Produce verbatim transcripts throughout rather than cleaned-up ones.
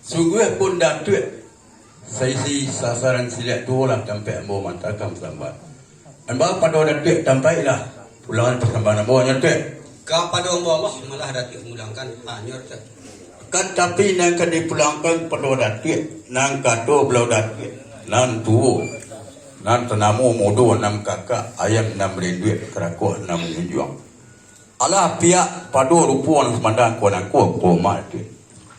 Sungguah pun Datuak, saisi sasaran silek tuo lah tampek ambo mantakan pasambahan. Ambo pado Datuak tampaiklah pulangan pasambahan ambo nyo Datuak. Kapado ambo Allah malah Datuak mulangkan hanyo Datuak. Kan tapi nan ka dipulangkan pado Datuak, nan kato baliau Datuak, nan tuo, nan tanamo mudo nan kakak, ayam nan barinduak, karakok nan manjunjuang. Alah piak pado rupo nan sumandang ko nangko, ko mak Datuak.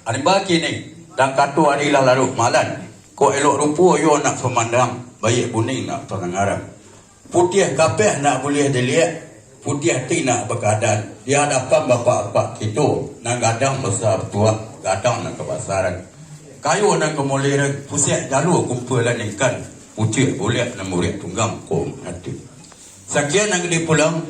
Ari baa kini, dan kato ari lah laruik malam, kok elok rupo iyo nak sumandang, baiak kuning nak pangangaran. Putiah kapeh nak buliah diliek, putiah ati nak bakadan, di adapan bapak-bapak kito, nan gadang basa batuah, gadang nan kabasaran. Kayo nan kamuliaan, pusiak jalua kumpulan ikan, pucuak bulek nan muriak tunggang, ko mak Datuak. Sakian nan ka dipulang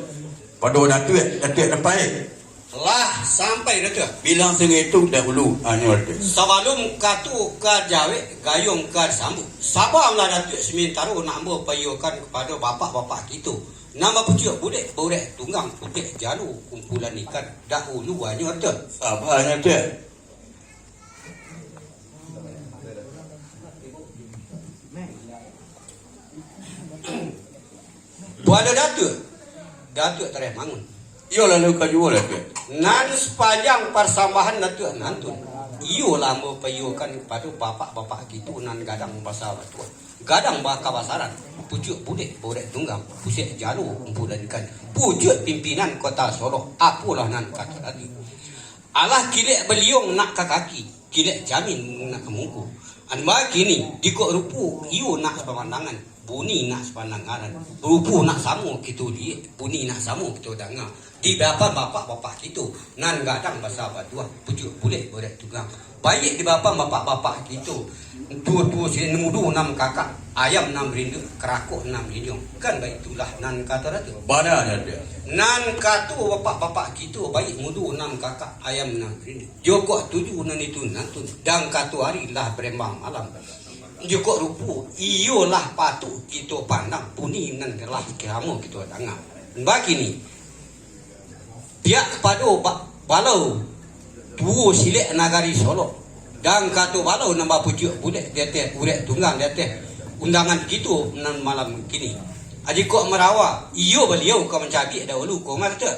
pado Datuak, Datuak tampaik. Lah sampai Datuak. Bilang sangaitu dahulu, anyo Datuak. Sabalum kato ka jawek, gayuang ka disambuik. Sabalah Datuak, samantaro nak ambo paiyokan kapado bapak-bapak kito. Nan bapucuak bulek, baurek tunggang, pucuak jalua kumpulan ikan. Dahulu anyo Datuak. Saba anyo Datuak. Baa Datuak, Datuak tareh mangun. Iyo lalu ka juo Datuak. Nan sapanjang pasambahan Datuak nantun, iyolah ambo paiyokan kapado bapak-bapak kito nan gadang basa batuah, gadang bakabasaran, pucuak bulek baurek tunggang, pusiak jalua kumpulan ikan, pucuak pimpinan Kota Solok, apolah nan kato tadi. Alah kilek baliong nak ka kaki, kilek jamin nak ka muko. Ari baa kini, dikok rupo iyo nak sapamandangan, buni nak sapandangaran. Rupo nak samo kito liek, buni nak samo kito danga. Di adapan bapak-bapak kito, nan gadang basa batuah, pucuak bulek baurek tunggang. Baiak di adapan bapak-bapak kito, tuo-tuo silek mudo nan kakak, ayam nan barinduak, karakok nan manjunjuang. Kan baitulah nan kato Datuak. Bana Datuak. Nan kato bapak-bapak kito, baiak mudo nan kakak, ayam nan barinduak. Jokok tuju nan itu nantun, dan kato ari lah barembang malam. Jokok rupo, iyolah patuik kito pandang, buni nan lah samo kito danga. Baa kini, piak kapado ba-, balau tuo silek nagari Solok, dan kato balau nan bapucuak bulek di ateh urek tunggang di ateh undangan kito nan malam kini. Jikok marawa, iyo baliau ka mancabiak dahulu, ko mak Datuak.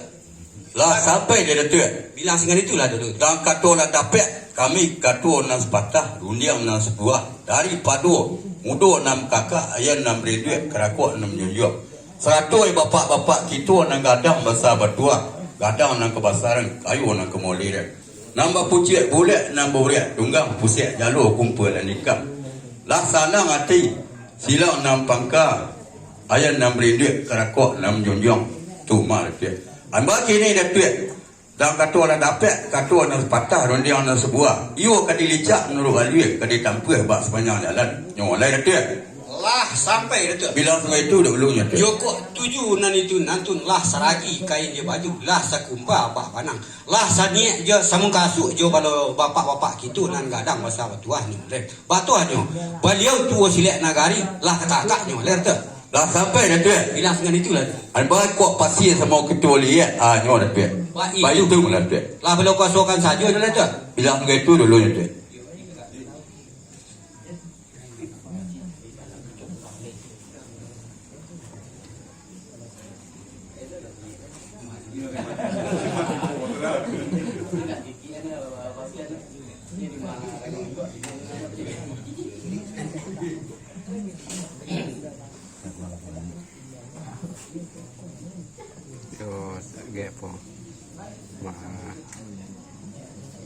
Lah sampai di Datuak. Bilang sangaitu lah dulu. Dan kato lah dapek, kami kato nan sapatah, rundiang nan sabuah, daripado mudo nan kakak, ayam nan barinduak, karakok nan manjunjuang. Sarato bapak-bapak kito nan gadang basa batuah, gadang nan kabasaran, kayo nan kamuliaan. Nan bapucuak bulek, nan baurek tunggang, pusiak jalua kumpulan ikan. Lah sanang ati, silang nan pangka, ayam nan barinduak, karakok nan manjunjuang, tu mah Datuak. Ari baa kini Datuak, dan kato lah dapek, kato nan sapatah, rundiang nan sabuah. Iyo ka dilicak manuruik alua, ka ditampuah bak sapanjang jalan. Nyo lai Datuak. Lah sampai Datuak. Bilang sangaitu dahulu nyo Datuak. Jokok tuju nan itu nantun, lah saragi kain jo baju, lah sakumpa bak banang. Lah saniek jo samukasuik jo balo bapak-bapak kito nan gadang basa batuah nyo lai. Batuah nyo, baliau tuo silek nagari, lah takakak nyo lai Datuak. Lah sampai Datuak. Bilang sangaitu lah. Ari baa kok pasia samo kito liek, ah, nyo Datuak. Baitu. Baitu lah Datuak. Lah balo kuasokan sajo nyo lai Datuak. Bilang sangaitu dulu nyo Datuak. Yo, gek po. Wah.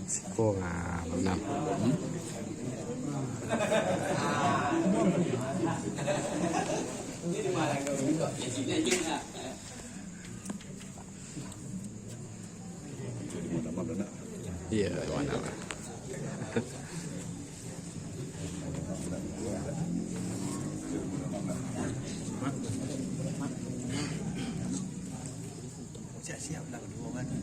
Siko nga, benar. Iya, mana? Siap-siap lah kedua orang tu.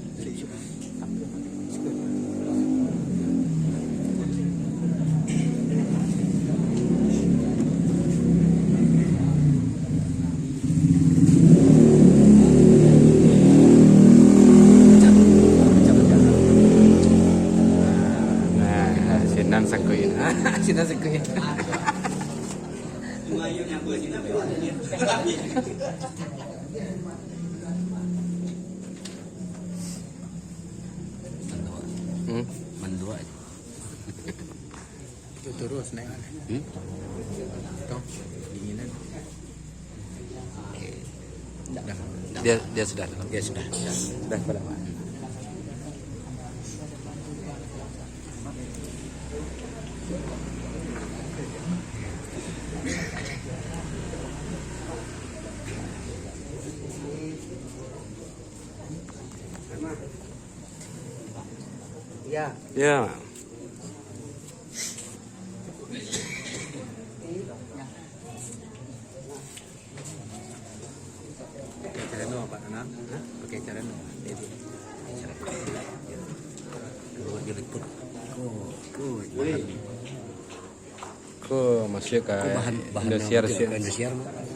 Nan sakuin. Sinan sakuin. Hmm. Mandua. Itu terus naik. Hmm? Toh, dinginan. Dah. Dia, dia sudah. Dia sudah. Dah, pada, Pak. Ya. Ya. Pakai celana, Pak, nah. Pakai celana. Jadi, celana. Kalau dia liput. Ko, ko, bahan. Ko masuk ka Ko bahan, bahan Indosiar, apa tu, siap. Ka Indosiar, Pak?